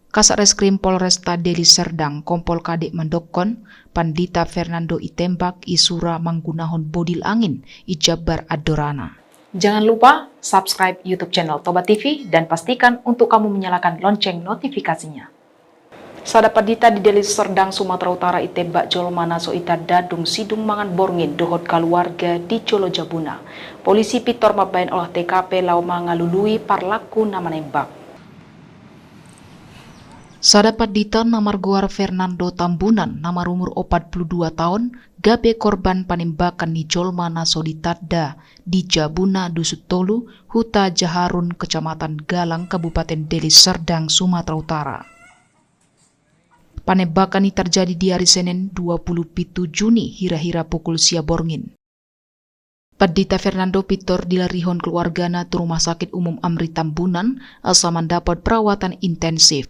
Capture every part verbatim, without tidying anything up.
Kasat Reskrim Polresta Deli Serdang Kompol Kadek mandokkon, Pandita Fernando itembak, isura manggunahon bodil angin, ijambar andorana. Jangan lupa subscribe YouTube channel Toba T V dan pastikan untuk kamu menyalakan lonceng notifikasinya. Sada pandita di Deli Serdang, Sumatera Utara, itembak jolma na so itanda dung sidung mangan borngin dohot kaluarga di jolo jabuna. Polisi pintor mambahen olah T K P laho mangalului parlaku na manembak. Sada pandita na margoar Fernando Tambunan, na marumur opat pulu dua taon, gabe korban panembakan ni jolma na so ditanda di jabuna Dusun Tolu, Huta Jaharun, Kecamatan Galang, Kabupaten Deli Serdang, Sumatera Utara. Panembakan i tarjadi di ari Senen dua pulu pitu Juni, hira-hira pukul sia borngin. Pandita Fernando pintor dilarihon keluargana tu Rumah Sakit Umum Amri Tambunan, asa mandapot perawatan intensif.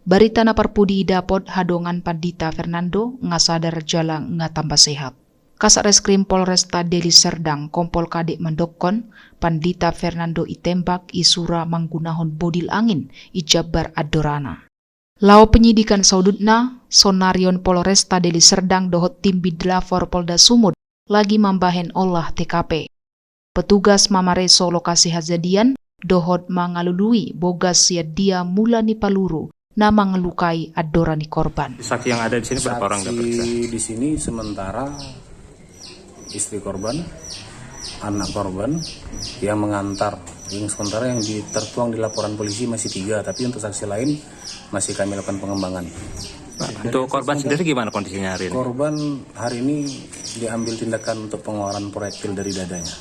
Barita na parpudi i dapot, hadongan Pandita Fernando nga sadar jala nga tamba sehat. Kasat Reskrim Polresta Deli Serdang Kompol Kadek mandokkon, Pandita Fernando itembak, isura manggunahon bodil angin, ijambar andorana. Laho penyidikan saudutna, sonarion Polresta Deli Serdang dohot tim Bidlafor Polda Sumut lagi mambahen olah T K P. Petugas mamareso lokasi hajadian dohot mangalului bogas sian dia mula ni paluru na mangalukai andora ni korban. Saksi yang ada di sini berapa orang kita periksa? Saksi di sini sementara istri korban, anak korban yang mengantar. Yang sementara yang di-, tertuang di laporan polisi masih tiga, tapi untuk saksi lain masih kami lakukan pengembangan. Pak, untuk korban sendiri gimana kondisinya hari ini? Korban hari ini diambil tindakan untuk pengeluaran proyektil dari dadanya.